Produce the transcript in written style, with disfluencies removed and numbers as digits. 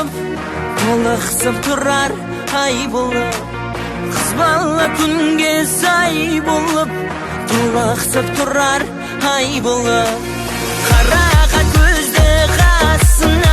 Болып, толықсып тұрар ай болып. Қыз бала күнге сай болып, толықсып тұрар ай болып. Қарақа көзді қасына.